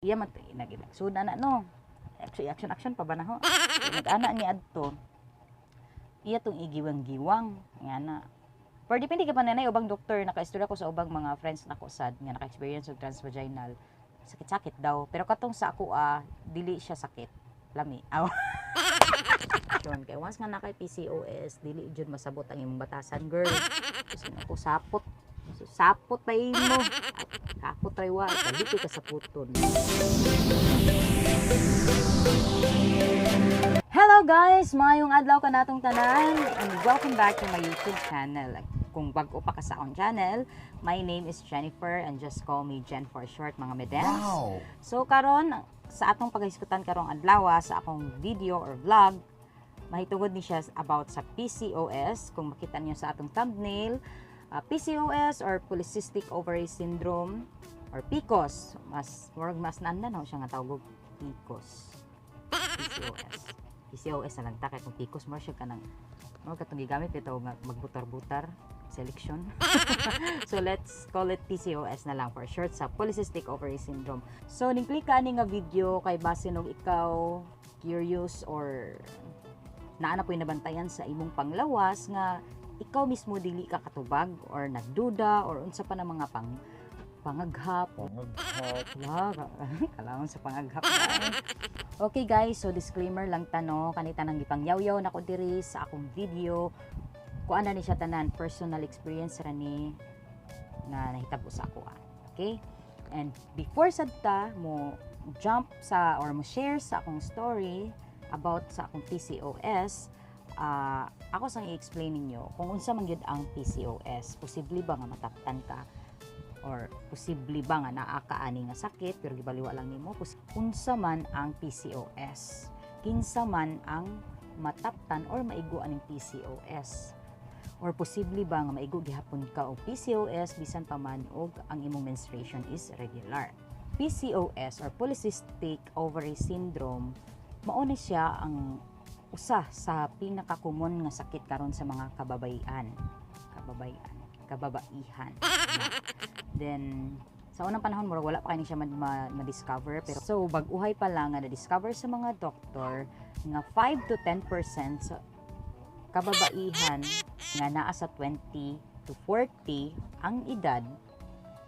Iya man nag-action na, no. Action, action, action pa ba na ho? Nag-ana ni adto. Iya tong igiwang-giwang nga na. Pero depende ka pa na ubang doktor, naka-istorya ko sa ubang mga friends nako sad nga naka-experience og transvaginal. Sakit-sakit daw. Pero katong sa ako dili siya sakit. Lami. Aw. Yun, kay once nga na kay PCOS, dili jud masabot ang imong batasan, girl. Kasi ako sapot. So, sapot pa imo. Sapot ray wa, kalipay ka sa puton. Hello guys! Maayong adlaw kanatong tanan and welcome back to my YouTube channel. Kung bag-o pa ka sa akong channel, my name is Jennifer and just call me Jen for short, mga medens. Wow! So karon sa atong paghisgutan karong adlaw sa akong video or vlog, mahitungod ni siya about sa PCOS. Kung makita niyo sa atong thumbnail, PCOS or polycystic ovary syndrome or PCOS. Mas murag mas naandan ho siya nga tawag og PCOS. PCOS. PCOS na lang ta kay kung PCOS mo siya kanang murag katong gigamit bitaw nga magbutar-butar selection. So let's call it PCOS na lang for short, sa polycystic ovary syndrome. So ning click ani nga video kay basin og ikaw curious or naa na po'y nabantayan sa imong panglawas nga ikaw mismo dili ka katubag or nagduda or unsa pa na mga pangaghap. Pangaghap. Wala, kalaon sa pangaghap. Okay guys, so disclaimer lang tano, kanita nang gipangyaw-yaw nako diri sa akong video. Kuan na ni siya tanan, personal experience ra ni nga nahitabo sa ako. Okay? And before sad ta mo jump sa or mo share sa akong story about sa akong PCOS, ako sang i-explain ninyo kung unsa man gyud ang PCOS. Posible ba nga mataptan ka or posible ba nga naa ka ani nga sakit pero gibaliwa lang nimo? Unsa man ang PCOS? Kinsa man ang mataptan or maigo aning PCOS? Or posible ba nga maigo gihapon ka og PCOS bisan pa man og ang imong menstruation is regular? PCOS or polycystic ovary syndrome, mao ni siya ang usa sa pinaka-common nga sakit karon sa mga kababaihan. Kababaihan, kababaihan. Then sa unang panahon murag wala pa kini siya ma-discover, pero so bag-uhay pa lang nga na-discover sa mga doktor nga 5 to 10% sa kababaihan nga naa sa 20 to 40 ang edad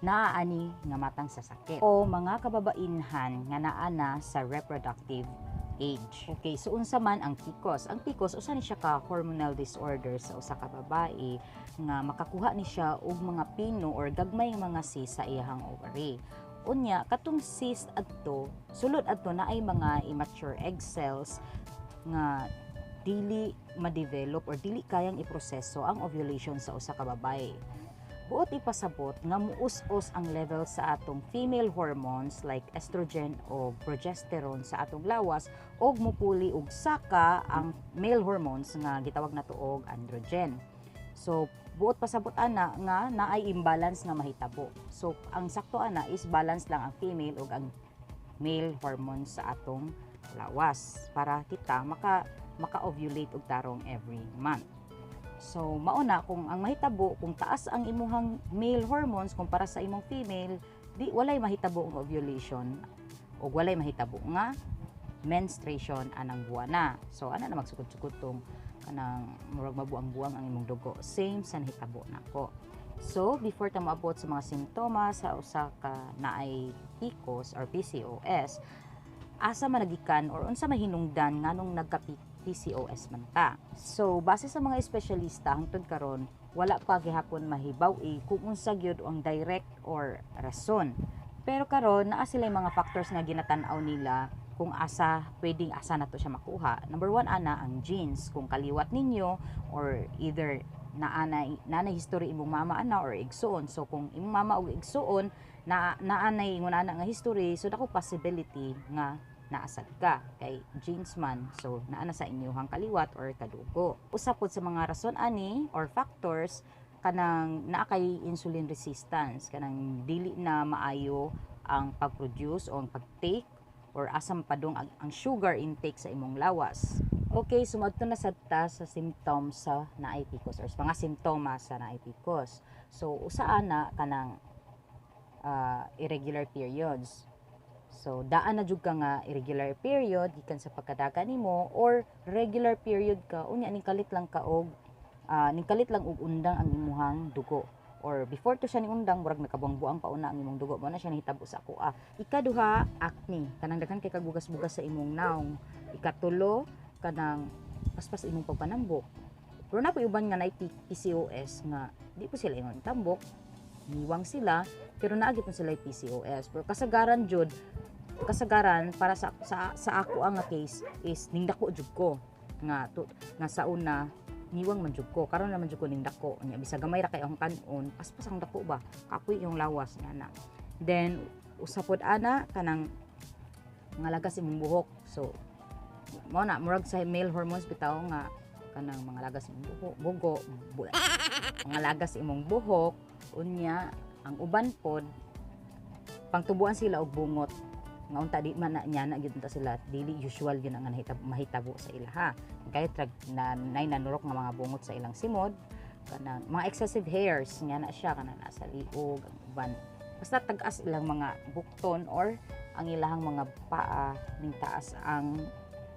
naa ani nga matang sa sakit o mga kababainhan nga naa na sa reproductive age. Okay, so unsa man ang PCOS? Ang PCOS, usa ni siya ka hormonal disorder sa usa ka babae nga makakuha ni siya og mga pino or gagmay nga mga cyst sa iyahang ovary. Unya katong cyst adto, sulod adto na ay mga immature egg cells nga dili ma-develop or dili kayang iproseso ang ovulation sa usa ka babae. Buot ipasabot nga muus-us ang level sa atong female hormones like estrogen o progesterone sa atong lawas og mupuli og saka ang male hormones nga gitawag nato og androgen. So buot pasabot ana nga naay imbalance nga mahitabo. So ang sakto ana is balance lang ang female ug ang male hormones sa atong lawas para kita maka-ovulate og tarong every month. So mao na kung ang mahitabo, kung taas ang imuhang male hormones kumpara sa imong female, di walay mahitabo ang ovulation ug walay mahitabo nga menstruation anang buwana. So ana na magsukod-sukod tong kanang murag mabuang-buang ang imong dugo. Same sa nahitabo nako. So before ta moabot sa mga simptomas sa usa ka naay PCOS or PCOS, asa man nagikan or unsa mahinungdan nganong nagka PCOS man ta? So base sa mga espesyalista, hangtod karon wala pa gihapon mahibaw-i kung unsa gyud ang direct or rason. Pero karon naa sila mga factors nga ginatan-aw nila kung asa pwedeng asa nato siya makuha. Number one ana ang genes, kung kaliwat ninyo or either naana naanay history imong mama ana or igsuon. So kung imong mama og igsuon na naanay ingon ana nga history, so dako possibility nga naasad ka kay genes man, so naa na sa inyuhang kaliwat or kadugo. Usa pod sa mga rason ani or factors, kanang naa kay insulin resistance, kanang dili na maayo ang pag-produce o ang pag-take or asam padung ang sugar intake sa imong lawas. Okay, so moadto na sad ta sa symptoms sa naay PCOS or sa mga simptomas sa naay PCOS. So usa ana kanang irregular periods. So daan na jud ka nga irregular period gikan sa pagkadaga nimo or regular period ka, unya ning kalit lang ka og ning kalit lang og undang ang imuhang dugo, or before to siya ni undang, murag nakabuang-buang pa una ang imong dugo. Mao na siya nahitabo sa ako ah. Ikaduha, acne, kanang daghan kay kagbugas-bugas sa imong naong. Ikatulo, kanang paspas imong pagpanambok, pero na po uban nga naay PCOS nga di po sila ingon tambok, niwang sila, pero naa gyud sila PCOS. Pero kasagaran jud, kasagaran para sa ako ang nga case is ning dako jud ko nga to, nga sa una niwang man jud ko, karon naman jud ko ning dako. Nya bisag gamay ra kay akong kan-on, paspas ang dako ba, kapoy yung lawas nga na. Then usa pod ana, kanang nga lagas imong buhok. So mao na, murag sa male hormones bitaw nga kanang mga lagas imong buhok, bugo bu, mga lagas imong buhok. Unya ang uban pod, pangtubuan sila og bungot nga unta di man na niya na gyud unta sila, dili usual yun ang mahitabo sa ilaha, kahit rag na nay nanurok nga mga bungot sa ilang simod, kanang mga excessive hairs nga na siya, kanang nasa liog ang uban, basta tag-as ilang mga bukton or ang ilahang mga paa, ning taas ang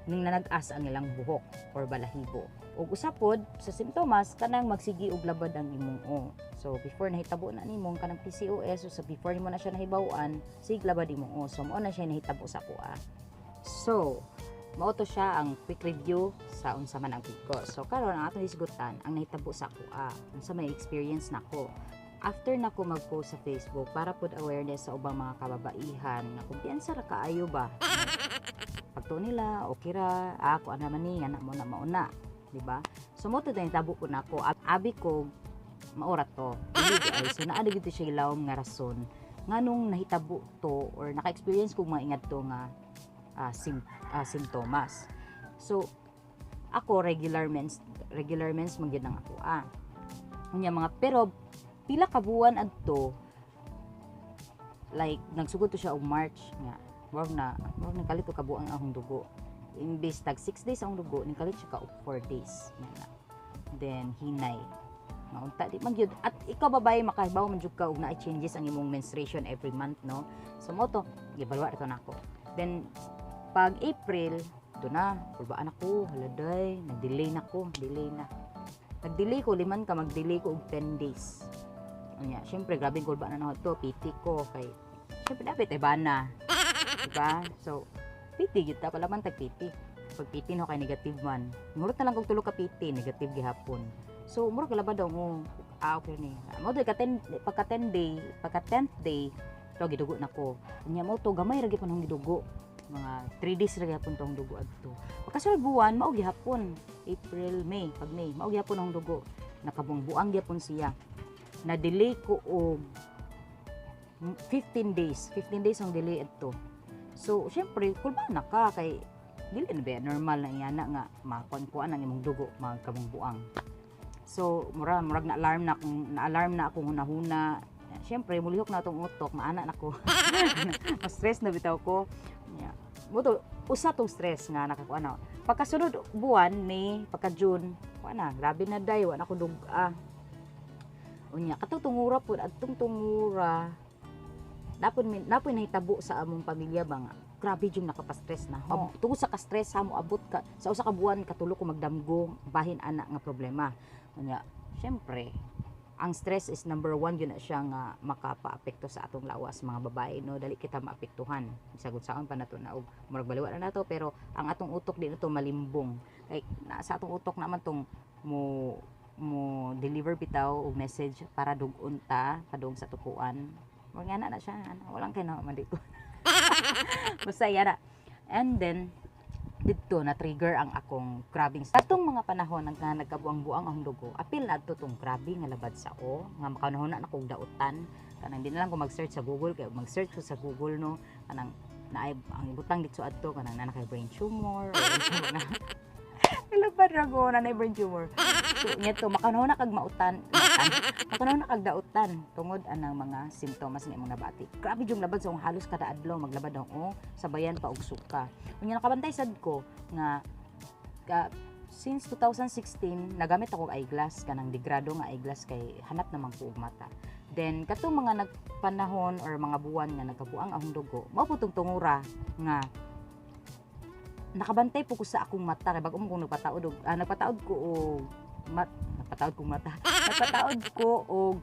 ning nanag-as ang ilang buhok or balahibo. Ug usa pod sa simptomas, kanang magsigi og labad ang imong o. So before nahitabo na nimong kanang PCOS o sa before nimo na siya nahibaw-an, sig labad imong o. So mao na siya nahitabo sa akoa. So mao to siya ang quick review sa unsa man ang PCOS. So karon, ang atong hisgutan ang nahitabo sa akoa, unsa may experience nako. After nako mag-post sa Facebook para pod awareness sa ubang mga kababaihan nga kumpiyansa ra kaayo ba. Pagtuo nila, okay ra, ako ana man ni, ana mo na mauna, di ba? So mo to nahitabo po nako. Abi ko maura to. Dili di ay. So naa gyud siya ilawom nga rason nganong nahitabo to or naka-experience kog mga ingad to nga simptomas. So ako, regular mens man gyud ang ako ah. Unya mga pero pila ka buwan adto, like nagsugod to siya og March nga murag na kalit og kabuang akong dugo. Imbes tag 6 days ang dugo, ning kalit siya ka og 4 days nga na. Then hinay nga unta di man gyud, at ikaw babae, makahibaw man jud ka og naay changes ang imong menstruation every month, no? So mo to gibalwa to nako. Then pag April do na kulbaan ako, haladay, nag-delay na ko, delay na, nag-delay ko liman ka, mag-delay ko og 10 days. Unya syempre grabe kulba na nako to, piti ko kay syempre dapat ay bana, diba? So piti gyud ta pala man, tag piti. Pag piti no kay negative man, ngurot na lang kog tulo ka piti, negative gihapon. So murag kalabad daw mo, ah, okay ni mo ka 10, pagka 10 day, pagka 10th day to, gidugo na ko. Unya mo to gamay ra gyud akong gidugo, mga 3 days ra gyapon tong dugo adto. Pagkasunod buwan, mao gihapon, April, May, pag May mao gihapon ang dugo, nakabuang-buang gyapon siya. Na delay ko og 15 days, 15 days ang delay adto. So syempre kulba na ka kay dili na ba normal na iyana nga makuan-kuan ang imong dugo, magkabungbuang. So murag na alarm na akong hunahuna. Syempre mulihok na atong utok, maana na ko, ma-stress na bitaw ko. Yeah. Mo to usa tong stress nga nakakuan na. Pagkasunod buwan, May, pagka June, kuan na, grabe na day, wa na ko dug-a. Unya katong tungura pud, adtong tungura napon nahitabo sa among pamilya ba nga grabe yung nakapa-stress na. Tungod sa ka-stress ha, mo abot ka sa usa ka buwan katulo ko magdamgo bahin ana nga problema. Unya syempre ang stress is number one yun na siya nga makapaapekto sa atong lawas, mga babae, no? Dali kita maapektuhan, sagot saon pa nato na og murag baliwa na nato, pero ang atong utok di na to malimbong, like na sa atong utok naman tong mo mo deliver bitaw og message para dug-on ta padung sa tukuan. Murag nga na siya ana, walang kay na man dito, basta yara. And then didto na trigger ang akong grabing atong mga panahon nga nagkabuang-buang ang dugo, apil na adto tong grabe nga labad sa o nga makanahon na akong dautan, kanang di na lang ko mag-search sa Google, kay mag-search ko sa Google, no, kanang naay ang ibutang dito adto kanang naa kay brain tumor or unsa ba nga. Kalabad ra ko na brain tumor. So ngeto makanahon na kag mautan, mautan. Makanahon na kag dautan tungod anang mga simptomas nga imong nabati. Grabe yung labad sa akong halos kada adlaw maglabad ang o, sabayan pa og suka. Unya nakabantay sad ko nga ka, since 2016 nagamit ako og eyeglass, kanang degrado nga eyeglass, kay hanap naman ko og mata. Then katong mga nagpanahon or mga buwan nga nagkabuang akong dugo, mao po tong tungura nga nakabantay po ko sa akong mata kay bag-o mo kong nagpataod og nagpataod ko og mat nagpataod kong mata, nagpataod ko og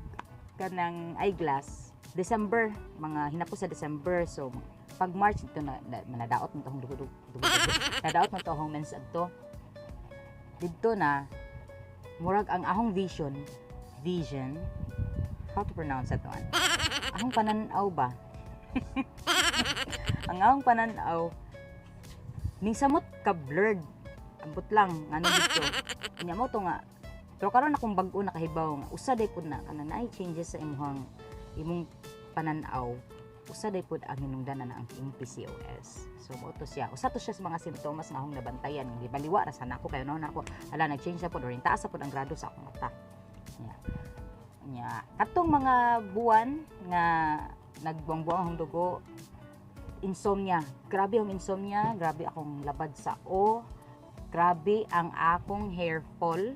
kanang eyeglass December, mga hinapos sa December. So pag March dito na manadaot mo to akong dugo, dugo, dugo, dugo. Nadaot mo to akong mens adto didto na murag ang ahong vision, how to pronounce that one, ahong pananaw ba, ang ahong pananaw ning samot ka blurred. Ambot lang ngano dito nya mo to nga. Pero karon akong bag-o nakahibaw nga usa day pud na kana naay changes sa imong imong pananaw, usa day pud ang hinungdanan na ang imong PCOS. So mo to siya, usa to siya sa mga simptomas nga akong nabantayan. Hindi baliwa ra sana ako kayo na ako, ala, nag-change na pud or taas na pud ang grado sa akong mata nya. Nya katong mga buwan nga nagbuang-buang akong dugo, insomnia. Grabe ang insomnia, grabe akong labad sa o, grabe ang akong hair fall.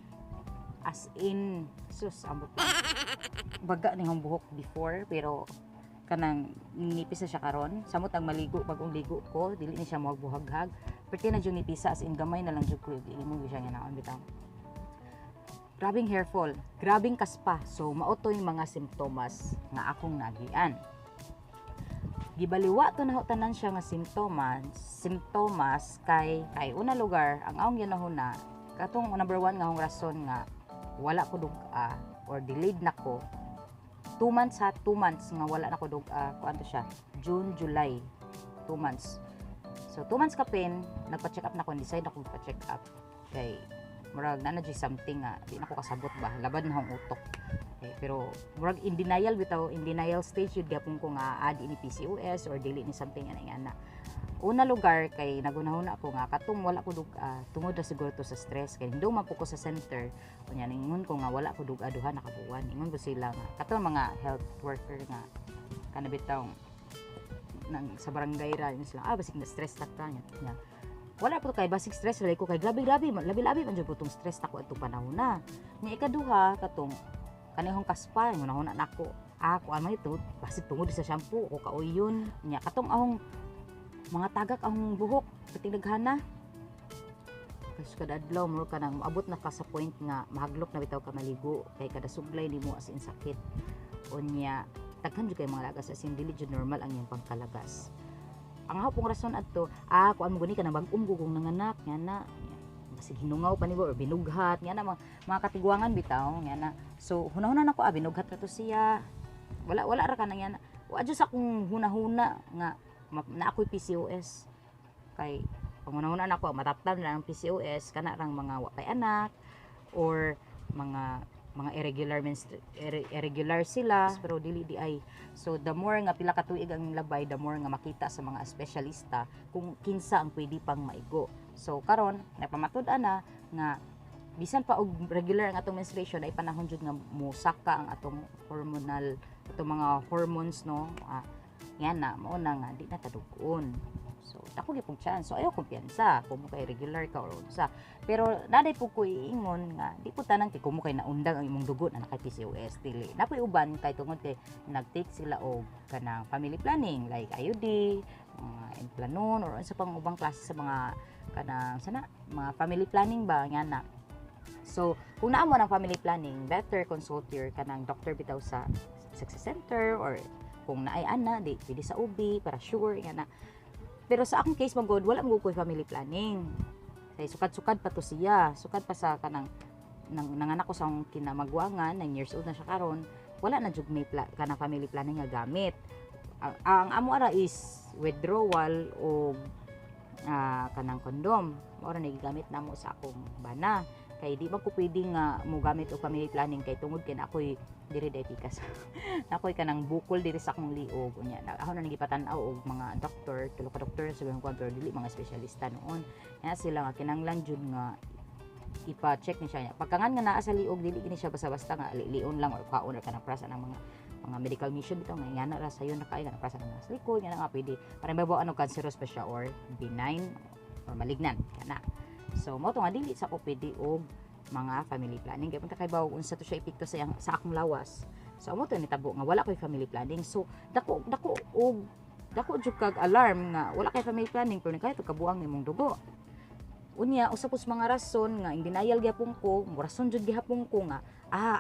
As in, sus, ambot lang. Baga ni akong buhok before, pero kanang nipis na siya karon. Samot ang maligo, bagong ligo ko, dili ni siya buhaghag. Perti na jud nipisa, as in gamay na lang jud ko, dili mo gyud siya nga naon bitaw. Grabing hair fall, grabing kaspa. So mao to yung mga simptomas nga akong nagian. Gibaliwa to na tanan siya nga simptomas kay una lugar ang akong ginahuna, katong number one nga akong rason nga wala ko dug-a or delayed na ko 2 months ha, 2 months nga wala na ko dug-a. Kuan to siya, June, July, 2 months. So 2 months kapin nagpa-check up na ko, decide ako magpa-check up kay murag na na something nga di na ko kasabot ba, labad na akong utok. Eh, pero murag in denial bitaw, in denial stage yun gapon ko nga di ni PCOS or dili ni something ana nga na. Una lugar kay nagunahuna ako nga katong wala ko dug-a tungod na siguro to sa stress kay hindi man po ko sa center. Unya ningon ko nga wala ko dug-a duha na ka buwan. Ingon ko sila nga katong mga health worker nga kana bitaw nang sa barangay ra, yun sila, basig na stress ta ka nya. Nya, wala po kay basig stress ra ko kay grabe grabe labi-labi man jud po tong stress ta ko atong panahon na. Nya ikaduha, katong kanihong kaspa, hunahuna nako, kuan man ito, basig tungod sa shampoo ko kaoyon. Nya katong ahong mga tagak ang buhok pati naghana. Kasi kada adlaw mo ka nang maabot na ka sa point nga mahaglok na bitaw ka maligo kay kada suglay nimo as in sakit. Unya daghan jud kay mga lagas, as in dili jud normal ang iyang pangkalagas. Ang ako pong rason adto, kuan mo gani ka nang bag-om gugong nanganak nga na basig hinungaw pa nimo or binughat nga na mga katigwangan bitaw nga na. So hunahuna nako, binughat ra to siya, wala wala ra ka nang yan. Wa jud sa akong hunahuna nga na ako'y PCOS kay pangunahuna nako, mataptan lang ang PCOS kana rang mga wa pay anak or mga irregular irregular sila, pero dili di ay. So the more nga pila ka tuig ang labay, the more nga makita sa mga espesyalista kung kinsa ang pwede pang maigo. So karon napamatud-an na nga bisan pa og regular ang atong menstruation ay panahon jud nga mosaka ang atong hormonal, atong mga hormones, no? Yan na mao na nga di na tadugon. So dako gyud pong chance. So ayaw kumpiyansa kung mo kay regular ka or unsa, pero naday po ko iingon nga di po tanan kay kung mo kay naundang ang imong dugo na naka PCOS. Dili napoy uban kay tungod kay nag-take sila og kanang family planning like IUD, mga Implanon or unsa pang ubang klase sa mga kanang sana mga family planning ba nga na. So kung naa mo ng family planning, better consult your kanang doctor bitaw sa success center or kung naay ana di pwede sa UB para sure nga na. Pero sa akong case man gud, wala man gud ko'y family planning kay sukad-sukad pa to siya, sukad pa sa kanang nang nanganak ko sa akong kinamagwangan, 9 years old na siya karon, wala na jud may kanang family planning nga gamit. Ang amo ara is withdrawal o kanang kondom. Mao ra na gigamit namo sa akong bana kay di man ko pwede nga mo gamit og family planning kay tungod kay na ako'y diri day pikas na ako'y kanang bukol diri sa akong liog. Unya na ako na nagipatan-aw og mga doktor, tulo ka doktor sa kuan, pero dili mga espesyalista noon. Kaya sila nga kinahanglan jud nga ipa-check ni siya. Pagkangan nga naa sa liog, dili gini siya basta-basta nga lion lang or kaon or kanang prasa ng mga medical mission bitaw nga ngana ra sayo na kay nga prasa ng mga sa likod nga na nga pwede para mabaw ano, cancerous pa siya or benign or malignant kana. So mo to nga dili sa ko pwede og mga family planning kay punta kay bawo unsa to siya epekto sa akong lawas. So amo to nitabo nga wala koy family planning. So dako dako og dako jud kag alarm nga wala kay family planning pero kay to kabuang imong dugo. Unya, usa pud sa mga rason nga in denial gyapon ko, mo rason jud gihapon ko nga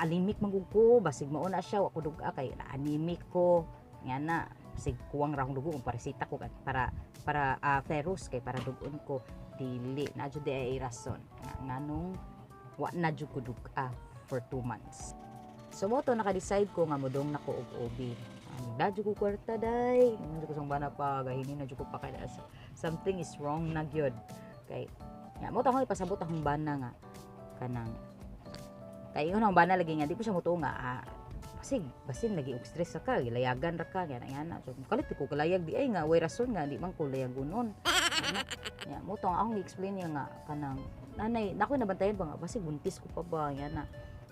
anemic man gud ko, basig mao na siya, wa ko duga kay na anemic ko. Nga na basig kuwang ra akong dugo, kung paresita ko para para ferrous kay para dugon ko. Dili na jud di ay rason nga nganong wa na jud ko duga for 2 months. So mo to naka-decide ko nga modong na ko og OB. Ang da jud ko kwarta day. Ingon jud ko sa bana pa gahini na jud ko pa kay something is wrong na gyud. Kay nga mo to akong ipasabot akong bana nga kanang kay ingon akong bana lagi nga di ko siya mutuo nga basig basin lagi og stress ra ka, gilayagan ra ka nga nga. So kalit ko kalayag di ay nga way rason nga di man ko layagonon. Ana, nya mo to ang akong gi-explain niya nga kanang nanay nako nabantayan ba nga basig buntis ko pa ba nga na.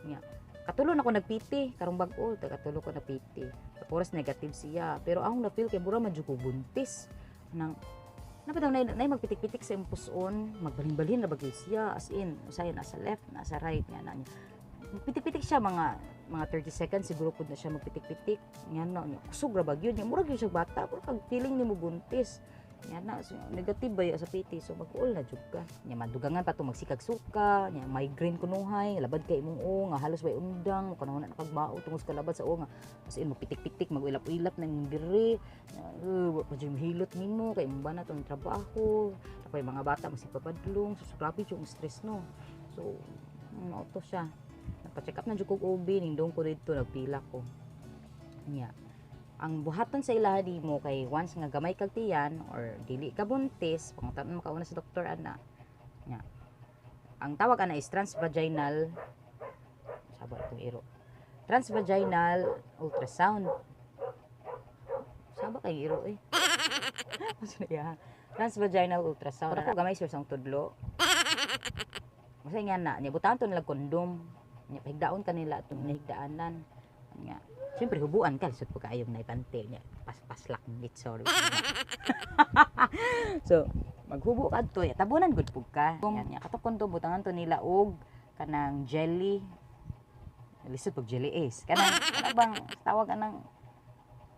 Nya katulo na ko nag-PT karong bag-o, katulo ko na PT. Oras negative siya, pero akong na-feel kay mura man jud ko buntis nang napitaw na nay magpitik-pitik sa imong puson, magbalhin-balhin na bagay siya, as in usahay nasa left, nasa right nga na niya. Magpitik-pitik siya mga mga 30 seconds siguro pud na siya magpitik-pitik nga na niya. Kusog ra ba gyud niya, murag gyud siya bata, murag kag feeling nimo buntis nga na. So, negative ba ya sa PT, so mag-uol na jud ka nya, madugangan pa to magsikag suka nya, migraine kunuhay, labad kay imong o nga halos way undang mo kanang na kagmao tungod sa kalabad sa o nga as in magpitik-pitik, mag-ilap-ilap na imong diri. Wa pa jud hilot nimo kay imong bana tong trabaho, tapos yung mga bata magsipapadlong. So grabe jud ang stress, no? So mao to siya, nagpa-check up na jud kog OB, nindong ko didto, nagpila ko nya. Ang buhaton sa ilaha nimo kay once nga gamay kag tiyan or dili ka buntis, pangutan mo kauna sa doktor ana nya. Ang tawag ana is transvaginal, saba itong iro, transvaginal ultrasound. Saba kay iro eh. Asa na iya? Transvaginal ultrasound. Ako gamay sir sang tudlo. Basta nga na, nya butangan to nila kondom. Nya pahigdaon kanila itong nahigdaanan. Nya siyempre hubuan ka, lisod po kaayong naipante nya. Pas-paslak sorry. So maghubo ka adto, ya tabunan gud pug ka. Nya katong kondom butangan to nila og kanang jelly. Lisod pag jelly is. Kanang kana bang tawag anang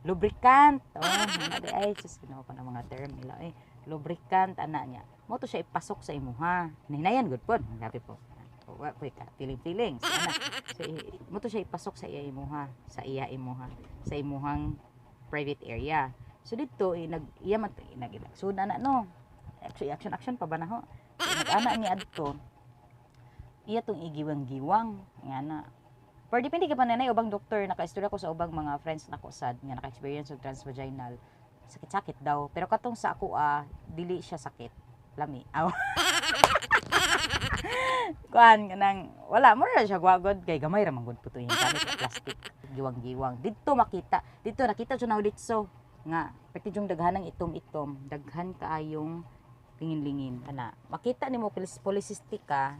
lubricant. Oh, ana di ay sus, Ginoo pa ng mga term nila eh. Lubricant ana niya. Mo to siya ipasok sa imuha. Hinayan gud pod. Grabe po. Wa ko ka feeling feelings ana. So mo to siya ipasok sa iya imuha, sa iya imuha, sa imuhang private area. So dito eh, nag iya man nag so ana no. Action action action pa ba na ho? So, nag-ana ni adto. Iya tong igiwang-giwang nga na. Pero depende ka pa nanay ubang doktor, nakaistorya ko sa ubang mga friends nako sad nga naka-experience og transvaginal. Sakit-sakit daw. Pero katong sa ako dili siya sakit. Lami. Aw. Kuan kanang wala mo ra siya gwagod kay gamay ra man gud puto yung gamit nga plastic. Giwang-giwang. Didto makita. Didto nakita jud na ditso nga pati yung daghan ng itom-itom, daghan kaayong lingin-lingin ana. Makita nimo polycystic ka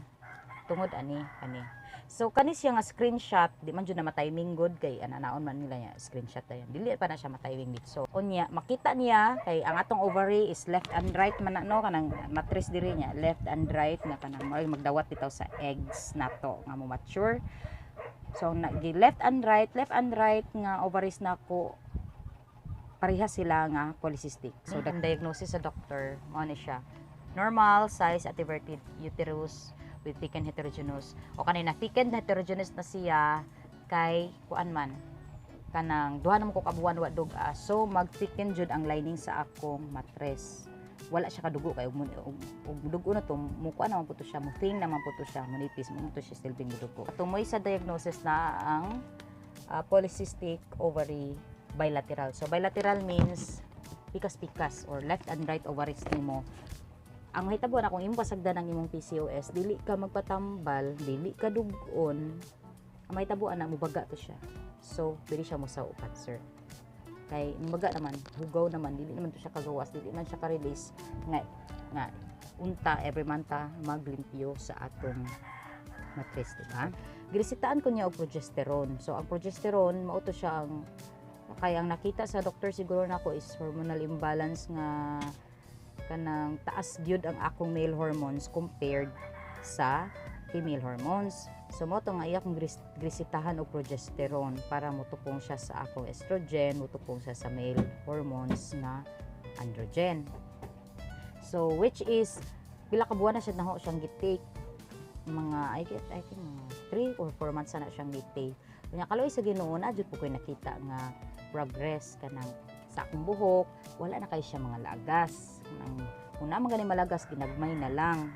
tungod ani ani. So kani siya nga screenshot, di man jud na matiming good kay ana naon man nila niya screenshot dayon. Dili pa na siya matiming dito. So unya makita niya kay ang atong ovary is left and right man na no, kanang matris diri niya, left and right nga kanang mao magdawat bitaw sa eggs nato nga mo mature. So na, gi left and right nga ovaries nako pareha sila nga polycystic. So the diagnosis sa doctor mao ni siya. Normal size anteverted uterus with thickened heterogeneous. O kanina thickened heterogeneous na siya kay kuan man kanang duha naman ko kabuan wa duga. So mag-thicken jud ang lining sa akong matres. Wala siya kadugo kay og dugo na to mo kuan naman po to siya, mo thin naman po to siya, mo nipis mo to siya silbing dugo. Tumoy sa diagnosis na ang polycystic ovary bilateral. So bilateral means pikas-pikas or left and right ovaries nimo. Ang mahitabo na kung imong pasagdan ang imong PCOS, dili ka magpatambal, dili ka dugon, ang mahitabo ana mubaga to siya. So, dili siya mo sa cancer. Kay mubaga naman, hugaw naman, dili naman to siya kagawas, dili man siya ka-release nga nga unta every month ta maglimpyo sa atong matris, di ba? Giresitaan ko niya og progesterone. So ang progesterone mao to siya ang kay ang nakita sa doktor siguro nako is hormonal imbalance nga kanang taas gyud ang akong male hormones compared sa female hormones. So mo to nga iya kong gresetahan og progesterone para motupong siya sa akong estrogen, motupong siya sa male hormones nga androgen. So which is pila ka buwan na siya naho siyang gi-take, mga I think mga 3 or 4 months na siyang gi-take. Unya kaluoy sa Ginoo, na jud po ko'y nakita nga progress kanang sa akong buhok, wala na kay siya mga lagas. Kanang kung naa man gani malagas, ginagmay na lang.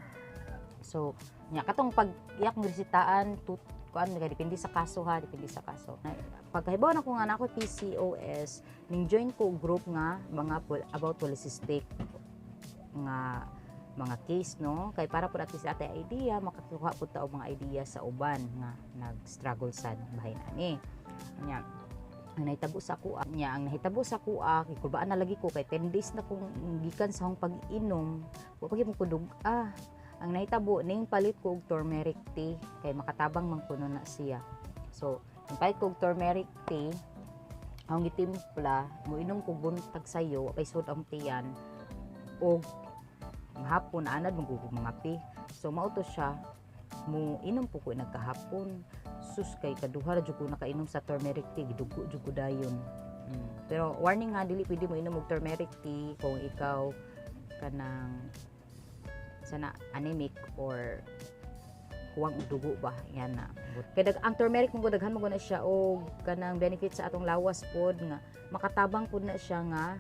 So, nya katong pag iya kong resitaan tut kuan kay depende sa kaso ha, depende sa kaso. Pagkahibaw na ko nga na ako PCOS, ning join ko og group nga mga about polycystic nga mga case, no, kay para pud at least atay idea, makakuha pud ta og mga idea sa uban nga nag-struggle sad bahin ani. Nya ang nahitabo sa kuha niya, ang nahitabo sa kuha, gikulbaan na lagi ko kay 10 days na kong gikan sa akong pag-inom, wa pa gyud ko ah. Ang nahitabo, ning palit ko og turmeric tea kay makatabang man kuno na siya. So ning palit ko og turmeric tea, ang gitimpla, moinom ko buntag sayo, wa pay sud ang tiyan, og hapon anad magugug mga tea. So mao to siya, mo inom po ko nagkahapon. Sus, kay kaduha ra jud ko nakainom sa turmeric tea, gidugo jud ko dayon. Pero warning ha, dili pwede mo inom og turmeric tea kung ikaw kanang sana anemic or kuwang og dugo ba, yan na. Kay ang turmeric mo, daghan mo na siya og kanang benefit sa atong lawas pod nga makatabang pod na siya nga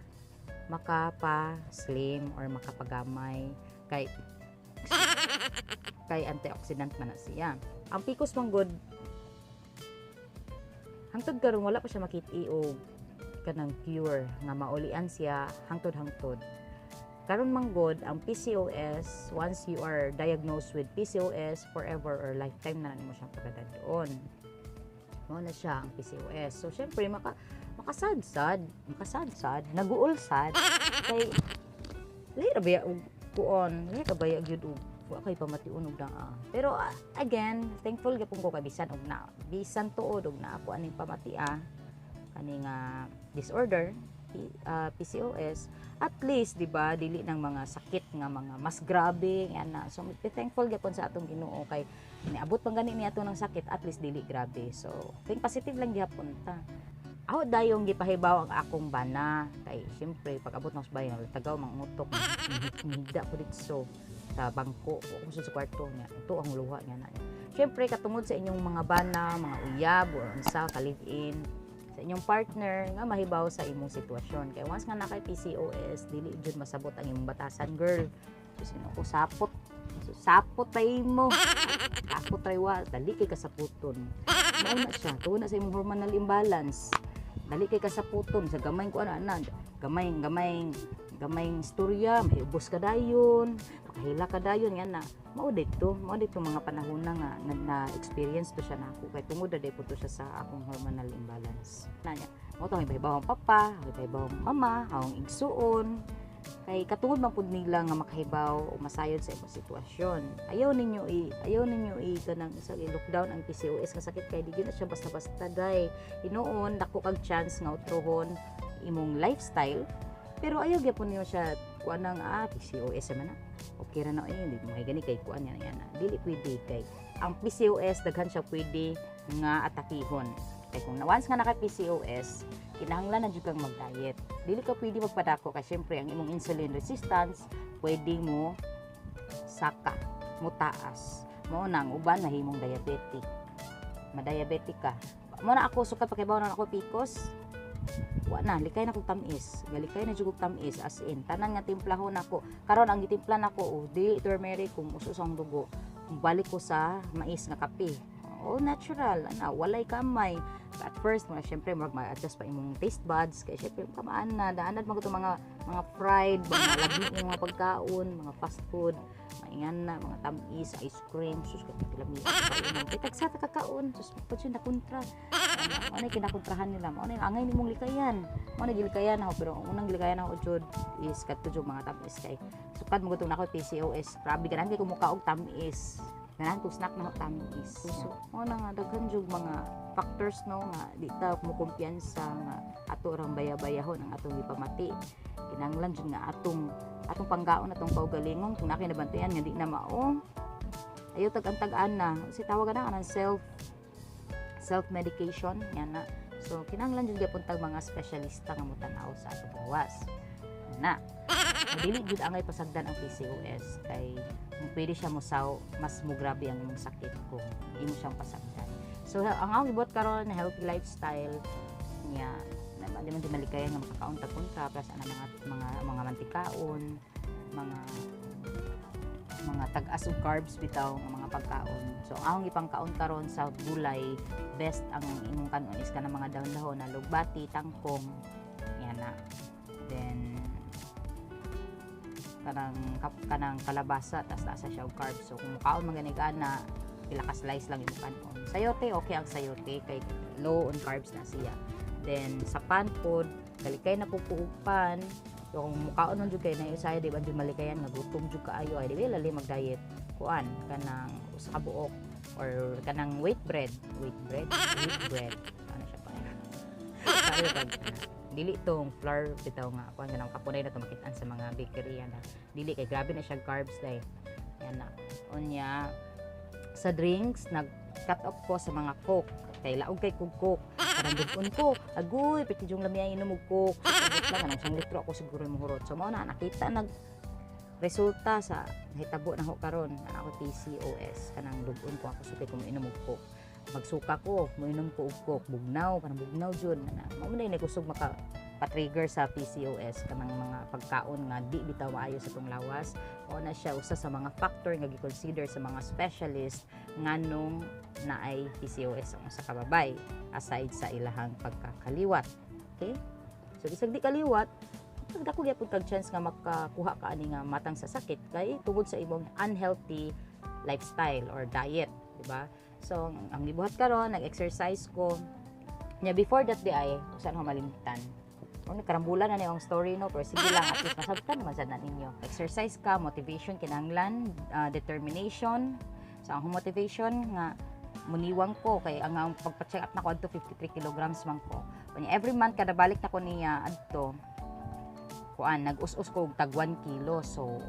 makapa-slim or makapagamay kay kay antioxidant man na siya. Ang PCOS man gud, hangtod karon wala pa siya makita og kanang cure nga maulian siya hangtod hangtod. Karon man gud ang PCOS, once you are diagnosed with PCOS, forever or lifetime na nimo siyang pagkadadon. Mao na siya ang PCOS. So syempre makasadsad, makasadsad, naguulsad kay lahi ra baya og kuon, lahi ra baya gyud og wa kay pamation og naa. Pero again, thankful gyapon ko kay bisan og na, bisan tuod og naa ako aning pamatia kani nga disorder, PCOS, at least, di ba, dili ng mga sakit nga mga mas grabe yan na. So be thankful gyapon sa atong Ginoo kay niabot pang gani niya ato ng sakit, at least dili grabe. So think positive lang gyapon ta. Ako dayong gipahibaw ang akong bana kay syempre pag abot ng bayan, tagaw mang utok, higda ko dito sa bangko o kung sa kwarto niya, ito ang luha niya na. Syempre katungod sa inyong mga bana, mga uyab or unsa ka live-in sa inyong partner nga mahibaw sa imong sitwasyon, kay once nga na kay PCOS, dili jud masabot ang imong batasan, girl. So sino ko sapot, so, sapot tay mo, sapot tay wa dali kay kasaputon. Mao na siya tuon na sa imong hormonal imbalance, dali kay kasaputon sa gamay ko ana ana gamay gamay gamayng istorya, mahiubos ka dayon, makahila ka dayon nga na. Mao dito mga panahon na nga na experience to siya nako kay tungod na po to siya sa akong hormonal imbalance. Na niya, mao to ang ipahibaw ang papa, ang ipahibaw ang mama, ang igsuon, kay katungod man pud nila nga makahibaw o masayod sa imong sitwasyon. Ayaw ninyo i kanang isa i-lockdown ang PCOS nga sakit kay di gyud na siya basta-basta day. Hinuon dako kag chance nga utrohon imong lifestyle, pero ayaw gyapon niyo siya kuan nang PCOS man na. Okay ra na eh, hindi mo gani kay kuan yan yan. Dili pwede kay ang PCOS daghan siya pwede nga atakihon. Kay kung once nga naka PCOS, kinahanglan na jud kang mag-diet. Dili ka pwede magpadako kay syempre ang imong insulin resistance pwede mo saka, mo taas. Mao na ang uban mahimong diabetic. Ma-diabetic ka. Mo na ako sukad pakibaw na ako PCOS. Wa na, likay na kog tamis. Galikay na jud kog tamis, as in tanan nga timplahon nako. Karon ang gitimpla nako, oh, di turmeric kung usos ang dugo. Balik ko sa mais nga kape. Oh, natural, ana, walay kamay. At first, mga syempre murag ma-adjust pa imong taste buds kay syempre kamaan na, daanad man mga fried, mga lagi mga pagkaon, mga fast food, maingan na, mga tamis, ice cream, sus kay lami kaon. Kay tagsa ta kakaon, sus pud siya nakontra. Mao na kinakontrahan nila, mao na angay nimong likayan. Mao na gilikayan ako, pero ang unang gilikayan ako jud is kadto jud mga tamis kay sukad mo gutong nako PCOS. Grabe, ganahan kay kumuka og tamis. Ganahan ko snack na tamis. So, mao na nga daghan jud mga factors, no, nga di ta mo kumpiyansa nga ato rang baya-bayahon ang atong gipamati. Kinahanglan jud nga atong atong panggaon atong kaugalingon kung naa kay nabantayan nga di na mao. Ayaw tag-an-tag-an na si tawag na kanang self self medication yan na. So kinahanglan jud gyapon tag mga espesyalista nga motan-aw sa atong gawas na. Dili jud angay pasagdan ang PCOS kay kung pwede siya mosaw, mas mugrabe ang imong sakit kung imo siyang pasagdan. So ang akong gibuhat karon, healthy lifestyle niya na di man di malikayan nga makakaon tag kontra plus ana mga mantikaon, mga tag-as og carbs bitaw nga mga pagkaon. So ang akong ipangkaon karon sa gulay, best ang imong kanon is kanang mga dahon-dahon na lugbati, tangkong, yan na. Then kanang kalabasa, tas taas siya og carbs. So kung mukaon man gani ka na pila ka slice lang imong kanon. Sayote, okay ang sayote kay low on carbs na siya. Then sa pan pod, kalikay na po og pan. So kung mukaon man jud kay na usay, di ba jud malikayan nga gutom jud kaayo, ay di ba lali mag-diet, kuan kanang usa ka buok or kanang wheat bread, wheat bread, wheat bread. Ano siya pa? Sabi pag dili tong flour bitaw nga kuan, kanang kapunay na to makitaan sa mga bakery yan na. Dili kay grabe na siya carbs dai. Yan na. Unya sa drinks, nag cut off ko sa mga Coke kay laog kay kog Coke. Kanang dugon ko, agoy, piti yung lami ang inom og Coke. So, lang kanang 1 litro ako siguro mohurot. So mao na nakita nag resulta sa nahitabo na ho karon na ako PCOS. Kanang dugon ko ako sukay kung inom og Coke, magsuka ko, moinom ko og Coke, bugnaw, kanang bugnaw jud na. Mao man na kusog maka pa-trigger sa PCOS, kanang mga pagkaon nga di bitaw maayo sa tong lawas. O na siya usa sa mga factor nga gi-consider sa mga specialist nganong naay PCOS ang usa ka babay aside sa ilahang pagkakaliwat. Okay, so bisag di kaliwat, dako gyapon kag chance nga makakuha ka ani nga matang sa sakit kay tungod sa imong unhealthy lifestyle or diet, di ba? So ang gibuhat karon, nag-exercise ko nya. Before that di ay usan ko malimtan o nagkarambulan na ni ang story, no? Pero sige lang, at least masabtan naman sad na ninyo. Exercise ka, motivation kinahanglan, determination. So ang motivation nga muniwang ko kay ang pagpa-check up nako adto, 53 kilograms man ko. Unya every month kada balik na ko niya adto, kuan, nag-us-us ko og tag 1 kilo. So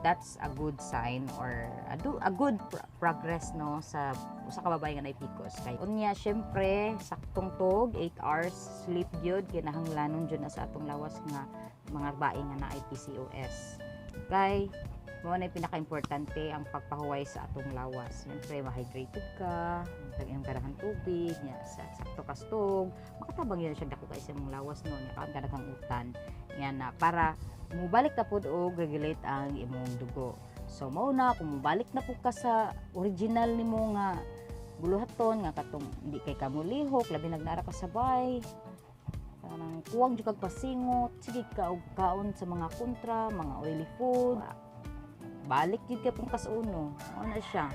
that's a good sign or a good progress, no, sa usa ka babae nga naay PCOS. Kay unya syempre saktong tug, 8 hours sleep gyud, kinahanglanon jud na sa atong lawas nga mga babae nga naay PCOS kay mao na pinaka-importante ang pagpahuway sa atong lawas. Siyempre, ma-hydrated ka, tag-inom ka ng tubig, nya, sa sakto ka tug, makatabang yun siya dako kay sa imong lawas, no, nya kaon ka daghang utan. Yan na, para mubalik na pud og regulate ang imong dugo. So mao na, kung mubalik na pud ka sa original nimo nga buluhaton nga katong hindi kay kamulihok, labi nag naa ra ka sa bay, kanang kuwang jud kag pasingot, sige ka og kaon sa mga kontra, mga oily food, balik jud ka pong kasuno. Mao na siya,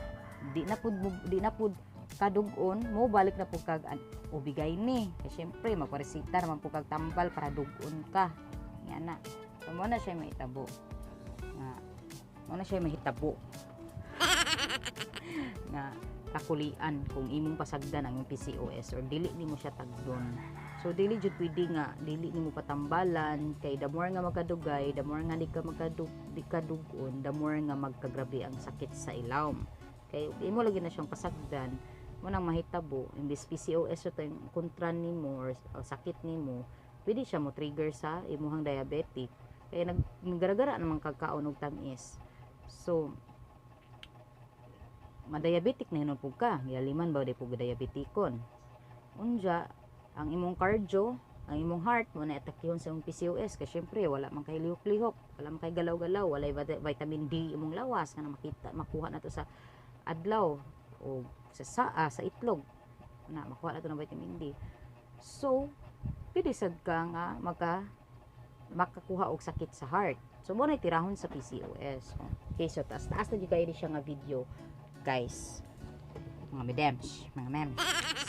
di na pud kadugon mo, balik na pud kag ubigay ni kay syempre magparesita naman pud kag tambal para dugon ka. Yan na. So mao na siya mahitabo nga mao na siya mahitabo nga kakulian kung imong pasagdan ang imong PCOS or dili nimo siya tagdon. So dili jud pwede nga dili nimo patambalan kay the more nga magkadugay, the more nga di ka dugon, the more nga magkagrabe ang sakit sa ilawom. Kay imo lagi na siyang pasagdan, mo nang mahitabo, imbis PCOS ito yung kontra nimo or sakit nimo, pwede siya mo trigger sa imuhang diabetic. Kaya naggaragara naman kag kaon og tamis. So ma-diabetic na hinuon pud ka, gihaliman ba di pud diabetikon. Unja, ang imong cardio, ang imong heart mo na atakihon sa imong PCOS kay syempre wala man kay lihok-lihok, wala man kay galaw-galaw, walay vitamin D imong lawas nga na makita makuha na to sa adlaw o sa itlog na makuha na to ng vitamin D. So, pwede sad ka nga makakuha og sakit sa heart. So mo na tirahon sa PCOS. Okay, so taas taas na jud kayo ni siya nga video, guys. Mga medems, mga mem.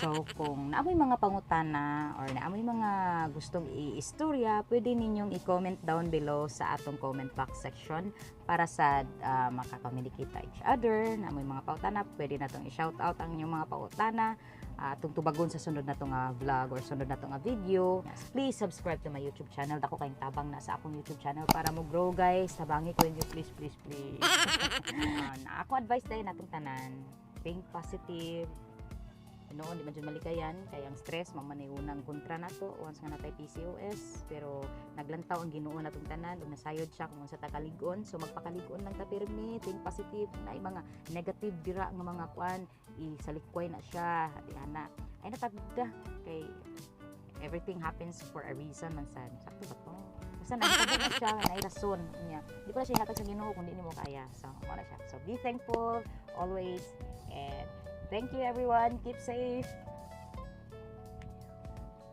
So, kung naa moy mga pangutana or naa moy mga gustong i-istorya, pwede ninyong i-comment down below sa atong comment box section para sa maka-communicate ta each other. Naa moy mga pautana, pwede natong i-shout out ang inyong mga pautana atong tubagon sa sunod na nga vlog or sunod na nga video. Yes, please subscribe to my YouTube channel. Dako kayong tabang na sa akong YouTube channel para mo grow, guys. Tabangi ko inyo, please, please, please. Na ako advice dahil natong tanan. Think positive. Noon, di man jud malikayan kay ang stress mao man unang kontra nato once nga natay PCOS, pero naglantaw ang Ginoo natong tanan ug nasayod siya kung unsa ta kalig-on. So magpakalig-on lang ta pirmi, think positive. Na mga negative dira nga mga kuan, isalikway na siya di ana ay natagda kay everything happens for a reason man sad. Sakto ba to? Basta nahitabo na siya, naay rason niya. Di ko na siya ihatag sa Ginoo kung di nimo kaya. So wala siya. So be thankful always and thank you, everyone. Keep safe.